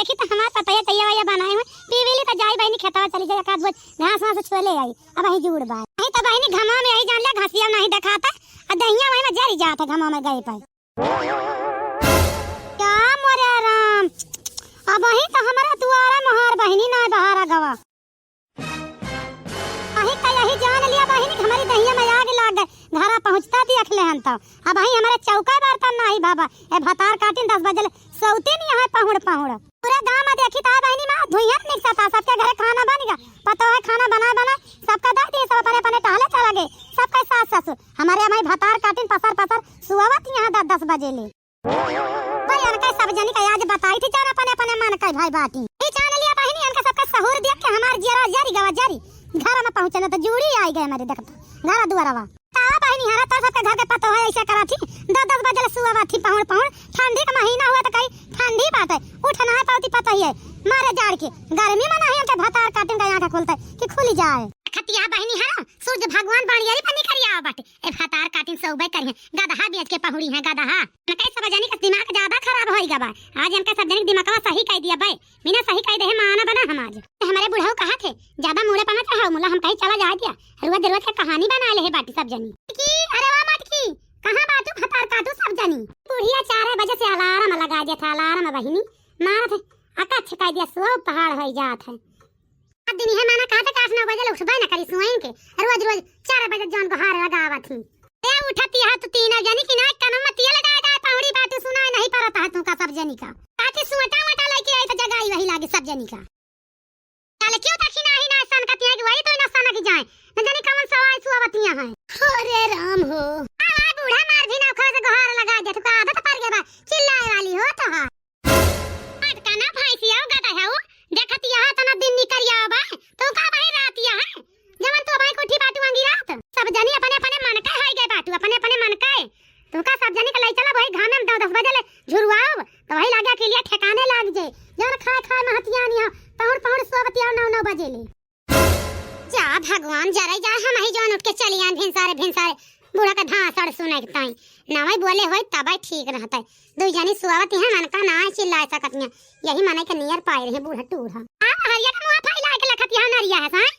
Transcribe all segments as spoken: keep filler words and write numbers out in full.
देखी तो हमार पतैया तैया वैया बनाए हुए, पीवेली तो जाई बहिनी खेतवा चली जाई, एकाध बोझ घास वास छोले आई, अबहीं जूड़ बा। नहीं तो बहिनी घमा में यही जान लिया घसिया नहीं देखाता, आ दहिया वही में जरी जात है घमा में गए पे। क्या मोरे राम, अबहीं तो हमारा दुआरा मोहार बहिनी ना बहारा गवा। अही का यही जान लिया बहिनी कि हमारी दहिया में आग लाग गए। घरा पहुँचता देख ले हन तो। अबहीं हमारे चौका बर्तन नाही बाबा। ए भतार काटिन दस बजे ले सौतीन यहाँ पहुड़ पहुड़। पूरे गाँव में देखी था बहिनी माँ धुइयां निकसा था। सबके घरे खाना बन गया। पतोह है खाना बनाए बनाए। सबका दे दिए, सब अपने अपने टहले चला गए। सबका सास ससुर। हमारे अबहीं भतार काटिन पसर पसर सुआवत यहाँ दस दस बजे ले। भाई, इनके सब जनी का आज बताई थी, जौन अपने, अपने मन के भाई बाटी। ई जान लिया बहिनी, इनके सबके सहूर दिया कि हमार जियरा जरी गवा जरी। घर में पहुँचे न तो जूड़ी आई गए हमारे, देखता, घर दुआरवा। का बहिनी, हरा तो सबके घर के पतोह है, ऐसे करा थी, दस दस बजे ले सुआवा थी, पहुड़, पहुड़, ठंडी का महीना हुआ तो कहीं ठंडी बाटे, उठ ना है पावती पतोह है, मारे जाड़ के, गर्मी में नहीं इनके भतार काटिन का आँख खुलते कि खुली जाए। खतिया बहिनी हरा, सूरज भगवान बाणियारी पर निकल आवा बाटे। ए भतार काटिन सौबे करिहे, गदहा बेच के पहुड़ी है, गदहा। इनके सब जनी का दिमाग ज्यादा खराब होई गवा। आज इनके सब जनी के दिमागवा सही कई दिया बे। बिना सही कई देहे माना बना हम आज। हमारे बुढ़ऊ कहा थे, ज्यादा मुड़े पर मत रहो, मुला हम कहीं चला जाए दिया। रुआ दरुआ के कहानी बना ले है बाटी सब जनी। की, अरे वाह मटकी, कहाँ बाटू भतार काटू सब जनी? बुढ़िया चार बजे से अलार्म लगा दिया था, अलार्म बहिनी। मारा थे, अकच्छ कई दिया, सो पहाड़ होई जात है। अब दिन इहे माना कहत है कि आठ नौ बजे ले उठबे न करी सुआइन के। रोज रोज चार बजे जौन गोहार लगावत ही। ए उठती है तू तीनों जनी कि ना कनवा में तेल लगाए जाए पहुड़ी बाटू सुनाई नहीं परत है तुमका सब जनी का। काटी सुअटा वटा लेके आई तो जगाई वही लागे सब जनी का। चल क्यों तखी नाही ना सन का तिया कि वही तो ना सन की जाए। न जाने कौन सवाई सुआवतिया है। अरे राम हो। आ बूढ़ा मार भी ना खा से गोहार लगा दे। तुका आदत पड़ गई बा चिल्लाए वाली हो तो है। अटका ना भैंसिया, गदहा हो, देखत यहाँ तना दिन निकल आवा बा, तो का भाई रात यहाँ है, जवन तो भाई कोठी बाटू आंगी रात। सब जनी अपने अपने मन के होई गए बाटू, अपने अपने मन के। तो का सब जनी के ले चला वही घामे में दस बजे ले झुरुआओ, तो वही लागे अकेलिया ठिकाने लाग जाए। जवन खाए खाए महतिया नहीं हो, पहुड़ पहुड़ सोवतिया नौ नौ बजे ले। जा भगवान, जरे जा हम ही जौन उठ के चली आन भिनसारे, भिनसारे बूढ़ा का धांसड़ सुने के ताई। नवई बोले होई तबई ठीक रहतई। दुई जनी सुआवत हैं, मन का ना चिल्लाए सकत हैं। यही मनई के नियर पाए रहे बूढ़ा टूढ़ा। आ हरिया का मुंह फैला के लखत यहाँ नरिया है साई।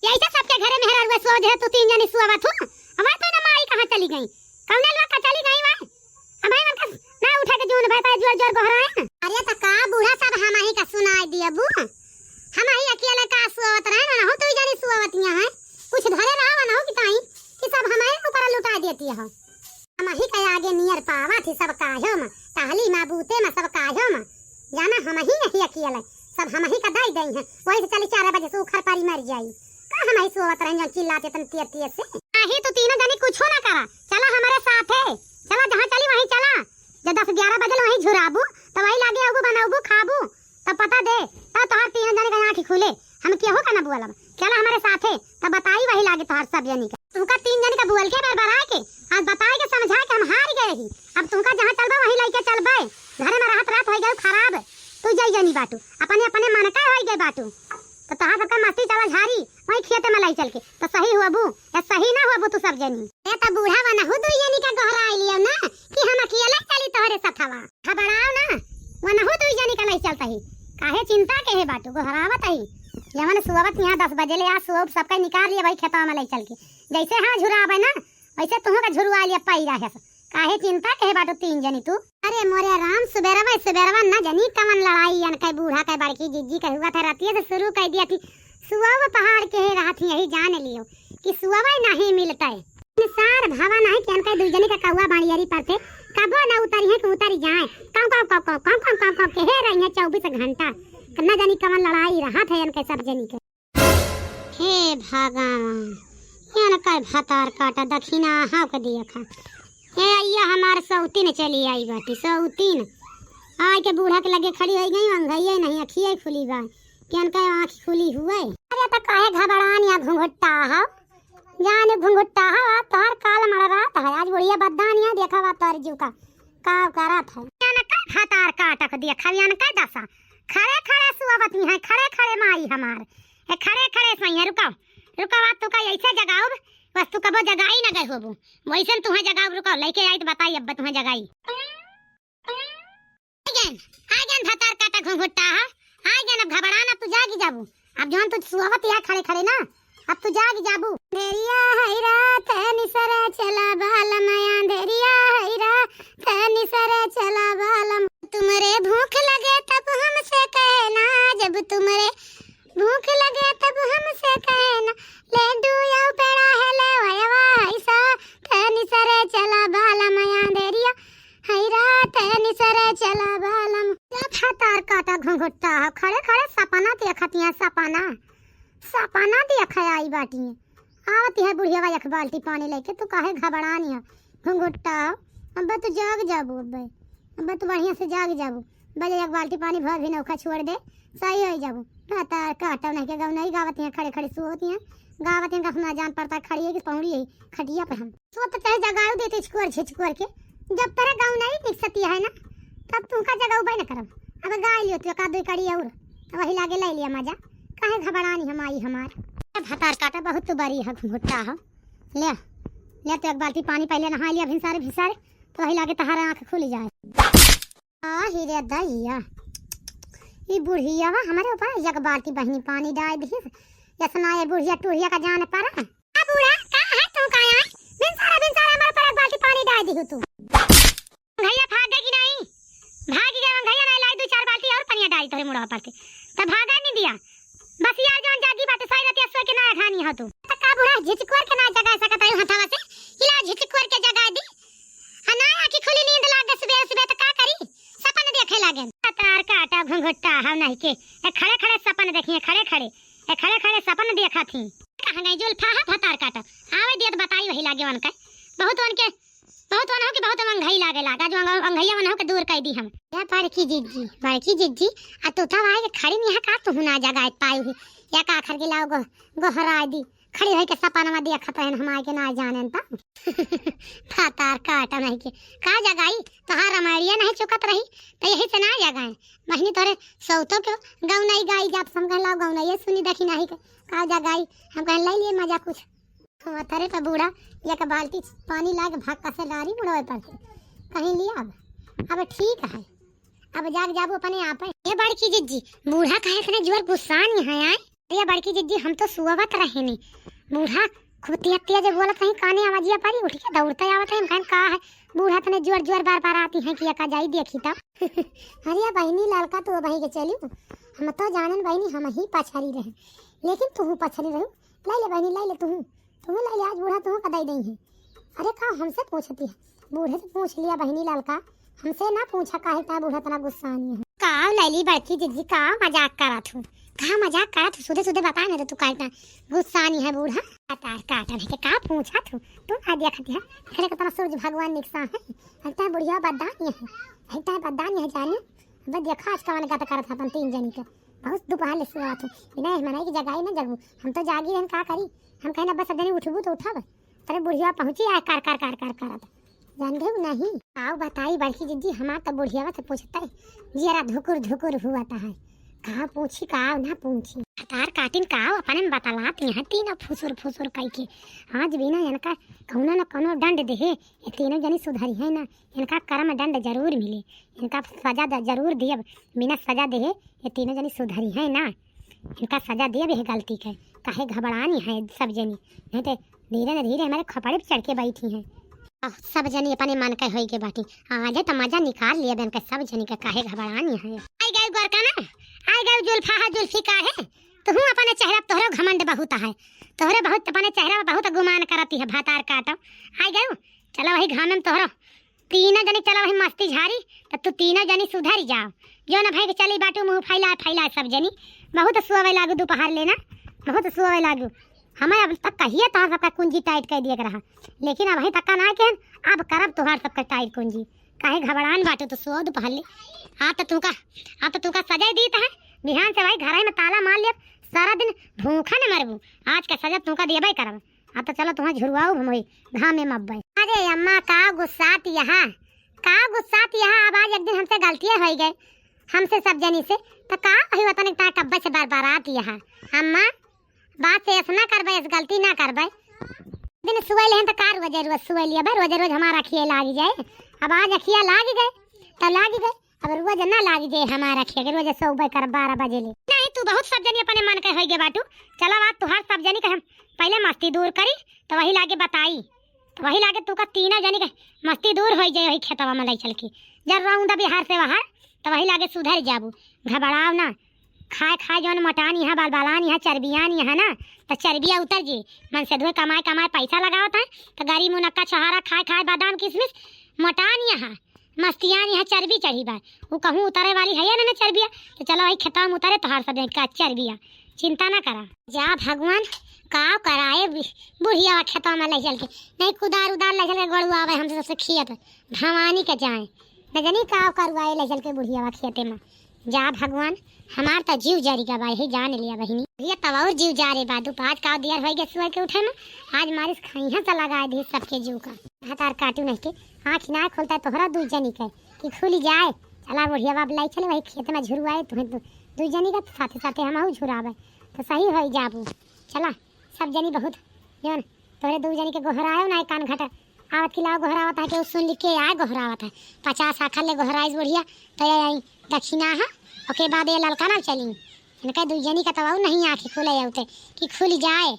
यही से सबके घरे मेहरा रुआ सुआवत है, तू तीन जनी सुआवत हो। अब तो ना माई कहाँ चली गई? कौने लोग का चली गई वह? अब भाई उनका ना उठा के जून भाई पाए जोर जोर गोहराए। अरे तो का बूढ़ा सब हम ही का सुनाई दिया बू? हम ही अकेले का सुआवत रहे ना, हो तू जानी सुआवत यहाँ है। कुछ धरे रहा ना हो कि ताई कि सब हमारे ऊपर लुटा देती हो। हम ही का आगे नियर पावा थी सब काहो में, टहली में बूते में सब काहो में। जाना हम ही नहीं अकेले, सब हम ही का दाई दई हैं। वही से चली चार बजे से उखर पारी मर जाई। का हम ही सोवत रहन जौन चिल्लाते तन तेज तेज से। आही तू तीनों जनी कुछो ना करा, चला हमारे साथे, चला जहाँ चली वहीं चला। जब दस ग्यारह बजे वहीं झुराबू, तो वही लागे अबू बनाबू खाबू, तब पता दे, तब तोहार तीनों जने का आँखी खुले। हम केहू का ना बोलब, चला हमारे साथे, तब बताई वही लागे तोहार सब जनी का। तुमका तीन जनी का बोल के बरबराए के, आज बताए के समझाए के हम हार गए ही। अब तुमका जहाँ चलबा वहीं लइके चलबे। घरे में रहत रहत होई गए खराब, तू जई जनी बाटू, अपने अपने मन का होई गए बाटू। तो तोहार सबका मस्ती चला झारी, वही खेते में लाई चल के, तो सही होबू, या सही ना होबू तू सब जनी। ए तो बूढ़ा वनहु दुई जनी का गोहराई लियो ना, कि हम अकेले चली तोहरे सथवा। घबराओ ना, वनहु दुई जनी का लाई चलता ही। काहे चिंता के है बाटू, गोहरावत ही। जवन सुअवत यहाँ दस बजे ले आ, सुअब सबका निकाल लिया भाई खेतवा में लाई चल के। जैसे हाँ झुरावे ना, वैसे तुहू का झुरुआ लिया पाई रहे। काहे चिंता के है बाटू तीन जनी तू? अरे मोरे राम, सुबेरवा सुबेरवा न जनी कवन लड़ाई अनके बूढ़ा के बड़की जिज्जी के हुआ था, रतिये से शुरू कर दिया थी। सुअव पहाड़ के है रहत ही, यही जान लियो कि सुअव नहीं मिलता है। सार भावा नहीं कि अनके दुई जनी का कौआ बाणियरी पर थे, कबो न उतरी है कि उतरी जाए। काव काव काव काव काव काव काव काव के है रही है चौबीस घंटा। न जनी कवन लड़ाई रहत है अनके सब जनी के। हे भगवान, एनका भतार काटा दखिना हाव के दिया खा। हे अइया हमार सौतीन चली आई बाटी, सौतीन। आय के बूढ़ा के लगे खड़ी होई गई, अंगइया नहीं, अखिया खुली बा। कि एनका आँख खुली हुए। अरे त काहे घबरान या घुंघुट्टा हो? जाने घुंघुट्टा हो, आज तोहर काल मड़रात है, आज बुढ़िया बद्दान या देखा बा तोहर जीव का। का करत है? एनका भतार काटक देखा, एनका दशा। खड़े खड़े सुअवती हैं, खड़े खड़े माई हमार। ए, खड़े खड़े सैया, रुको, रुको, आज तू का ऐसे जगाउब, बस तू कबो जगाई न गए होबू, वैसे तुहें जगाउब, रुको, लेके आई तो बताई, अब तुहें जगाई। आ गन, आ गन भतार काटा घुंघुट्टा हो, जाबू। अब जौन तू सुअवत या खड़े खड़े ना, अब तू जाग जाबू। अंधेरिया है रात निसरे चला बालम, अंधेरिया है रात निसरे चला बालम। तुमरे भूख लगे तब हमसे कहना, जब तुमरे भूख लगे तब हमसे कहना, लड्डू या पेड़ा है ले वयवा ऐसा, तनी सरे चला बालम, अंधेरिया है रात निसरे चला बालम। का भतार काटा घुंघुट्टा हो, खड़े खड़े सपना देखतिया, सपना, सपना देखे आई बाटिया। आवत है बुढ़िया एक बाल्टी पानी लेके, तू काहे घबरानी है घुंघुट्टा हो? अब्बे तू जाग जाबू, अब्बे, अब्बे तू बढ़िया से जाग जाबू। बजे एक बाल्टी पानी भर भी नौखा छोड़ दे, सही हो जाबू। भतार काटा नहीं के गौनई गावत है, खड़े खड़े सुअवत है, गावत है, कसना जान पड़ता खड़ी है कि पौड़ी है खटिया पे हम। सो तो चाहे जगाऊ देते झिचकुअर झिचकुअर के, जब तोरे गाँव नहीं निकसती है ना, तब तुमका जगाऊ बाई न करब। अब गाय लियो तू एक आध दुई कड़ी और, तो वही लागे ले लिया मजा। काहे घबरानी हम आई हमार। ए भतार काटा बहुत तू बरी है घुंघुट्टा हो। ले, ले तो एक बाल्टी पानी पहले नहा लिया भिनसारे भिनसारे, तो वही लागे तहारा आँख खुल जाए। आ ही रे दैया, ई बुढ़िया हमरे ऊपर एक बाल्टी बहिनी पानी डाल दिहिस। यसना ये बुढ़िया टुढ़िया का जान पड़ा। आ बूढ़ा, का है तू का आय? भिनसारा, भिनसारा हमारे पर एक बाल्टी पानी डाल दिहु तू। भैया भाग गए कि नहीं? भाग गए, भैया नहीं लाई दो चार बाल्टी और पनिया डाली तोरे मुड़वा पर के। तब भागा नहीं दिया। बस यार जौन जागी बाटे, सारी रतिया सोए के ना घानी हो तू। त का बूढ़ा झिचकुअर के ना जगा सकत है हथवा से? इला झिचकुअर के जगा दी। आ ना आँखी खुली नींद लाग गए सुबह सुबह त का करी? सपन देखे लागे। भतार काटा घुंघुट्टा हम नहीं के। ए खड़े खड़े सपन देखिए, खड़े खड़े। ए खड़े खड़े सपन देखा थी। कहाँ गई जुल्फा है भतार काटा? आवे दिया त बताई वही लागे वन का। बहुत वन के, बहुत वन हो कि बहुत अंगई लागे लागा। जो अंग-, अंगैया वन हो के दूर कर दी हम। ए बड़की जिज्जी, बड़की जिज्जी, आ तू तब आए के खड़ी नहीं है का? तू ना जगाए पाई हुई। या का खर के लाओ गो-, गोहराए दी। खड़ी होई के सपनवा देखत रहन हम आए के ना जानेन त। भतार काटा नहीं के। का जगाई? तोहार रमैया नहीं चुकत रही, त यही से ना जगाए। बहिनी तोरे सौतो के गौनई गाई जात हम कहला गौनई सुनी देखी नहीं के। का जगाई? हम कहन ले लिए मजा कुछ। अतरे पे बूढ़ा एक बाल्टी पानी लाके भक्का से डारी मुड़वे पर से। कहीं लिया अब, अब ठीक है, अब जाग जाबू अपने आप। ए बड़की जिज्जी, बूढ़ा काहे इतने जोर गुस्सानी है आए? अरे बड़की जिज्जी, हम तो सुअवत रहे नी। बूढ़ा खूब तेज तेज बोलत रही, काने आवाजिया परी, उठ के दौड़ते आवत है। हम कहन का है, बूढ़ा इतने जोर जोर बार बार आती हैं कि एका जाई देखी तब। अरे बहिनी ललका तू बही के चली, हम तो जानन बहिनी हम ही पछरी रहे, लेकिन तू पछरी रहू। लाई ले बहिनी, लाई ले तू। तुहूँ ले ले, आज बूढ़ा तुहूँ का दई दई है। अरे का हमसे पूछती है? बूढ़े से पूछ लिया बहिनी ललका, हमसे ना पूछा काहे का बूढ़ा इतना गुस्सानी है। का लैली बड़की जिज्जी, का मजाक करत हूँ? का मजाक करत हूँ? सुधे सुधे बताए ना तो तू का इतना गुस्सानी है बूढ़ा। भतार काटा नहीं के का पूछत हूँ? तू ना देखती है, अरे कितना सूरज भगवान निकसा है, लगता है बुढ़िया बदानी है, लगता है बदानी है जाने। अब देखा आज कवन गत करत है अपन तीन जनी के। बहुत दोपहर ले सुआत हूँ, बिना एह मनाई के जगाई ना जगू। हम तो जागी रहन का करी, हम कहना बस अब जनी उठबू तो उठब। तरे बुढ़िया पहुँची आए कर कर कर कर करत। जान गए नहीं? आओ बताई बड़की जिज्जी, हमार तो बुढ़िया से पूछते जियरा धुकुर धुकुर हुआ है। कहाँ पूछी, कहाँ ना पूछी। भतार काटिन का अपने में बतलात यहाँ तीनों फुसुर फुसुर कई के। आज बिना इनका कौनो न कौनो दंड देहे, ये तीनों जनी सुधरी है ना, इनका कर्म दंड जरूर मिले, इनका सजा द-, जरूर दियब। बिना सजा देहे ये तीनों जनी सुधरी है ना, इनका सजा दियब यह गलती के। काहे घबरानी है सब जनी, नहीं तो धीरे न धीरे हमारे खपड़े पे चढ़ के बैठी हैं। अब सब जनी अपने मन के होई के बाटी, आज तो मजा निकाल लिया बहन के सब जनी के, काहे घबरानी है। आई गए गोरका ना, आई गए जुल्फा है, जुल्फी का है, तुहूँ अपने चेहरा पे तोहरे घमंड बहुत है, तोहरे बहुत अपने चेहरा पे बहुत गुमान करती है भतार काटो। आई गए, चलो वही घामे में तोहरो तीनों जनी चला वही मस्ती झारी, त तू तीनों जनी सुधर जाओ। जो ना भाई के चली बाटू मुँह फैला फैला सब जनी। बहुत सोवे लागू दोपहर लेना, बहुत सोवे लागू। हमें अब तक कहिए तोहर सबका कुंजी टाइट कर दिए के रहा, लेकिन अब तक का ना के अब करब तोहर सबका टाइट कुंजी। काहे घबरान बाटू तो सो दोपहर ले। आप तो तुमका, आप तो तुमका सजा दीत है। बिहान से भाई घर में ताला मार लेब, सारा दिन भूखा न मरबू। आज का सजा तुमका देबे करब। हाँ तो चलो तुहाँ झुरवाऊ हम वही घामे में अब्बे। अरे अम्मा का गुस्सात यहाँ, का गुस्सात यहाँ, अब आज एक दिन हमसे गलतियाँ होई गए, हमसे सब जनी से, तो का वही वतन इतना टब्बे से बरबरात यहाँ। अम्मा बात से ऐसा ना करबे, ऐसा गलती ना करबे। दिन सुबह लेहन तो का रोजे रोज सुबह लिया बे, रोजे रोज हमारा अखिए लाग जाए। अब आज अखिया लाग गए तो लाग गए, अब रोज ना लाग जाए हमारा अखिया के रोज सौ बे कर बारह बजे ले। नहीं तू बहुत सब जनी अपने मन के होई गे बाटू। चला, आज तुहार सब जनी के हम पहिले मस्ती दूर करी, तो वही लागे बताई, तो वही लागे तू का तीनों जनी के मस्ती दूर होई जाए वही खेतवा में लई चल के। जब रौंदा बिहार से बाहर, तो वही लागे सुधर जाबू। घबराव ना, खाए खाए जौन मोटान यहाँ, बाल बालान यहाँ, चर्बियान यहाँ ना, तो चर्बिया उतर जी। मन से धोए कमाए कमाए पैसा लगावत है, तो गरी मुनक्का छोहारा खाए खाए बादाम किशमिश मोटान यहाँ, मस्तियान यहाँ चर्बी चढ़ी बा। उ कहूँ उतरे वाली है या ना, ना चर्बिया, तो चला वही खेतवा में उतरे तोहार सब का चर्बिया। चिंता ना करा। जा भगवान, का कराए बि-, बुढ़िया खेतवा में ले चल के, नहीं कुदार उदार ले चल के गोड़ुआ आवे हमसे सबसे खियत भवानी के जाए। न जानी का करवाए ले चल के बुढ़िया खेते में। जा भगवान, हमार त जीव जरी गा बा, यही जान लिया बहिनी। ये तब और जीव जा रे बादू, आज का दियर होई गे सुबह के उठे में, आज मारिस खइहा से लगाए दी सबके जीव का। हतार काटू नहीं के, आँख ना खोलता तोहरा दू जनी के, कि खुली जाए। चला बुढ़िया बाप लाई चले वही खेत में झुरवाए, तुम्हें दू, दू जनी का साथे साथे हमहू झुरावे, तो सही होई जाबू। चला, सब जनी बहुत, जौन तोहरे दू जनी के गोहरायो ना कान घट आवत कि लाओ गोहरावत है, कि उ सुन लिख के आए गोहरावत है। पचास आखर ले गोहराइस बुढ़िया, तो ये आई दक्षिणा है, ओके बाद ये ललका ना चली। इनका दू जनी का तब नहीं आँखी खुले आउते कि खुल जाए।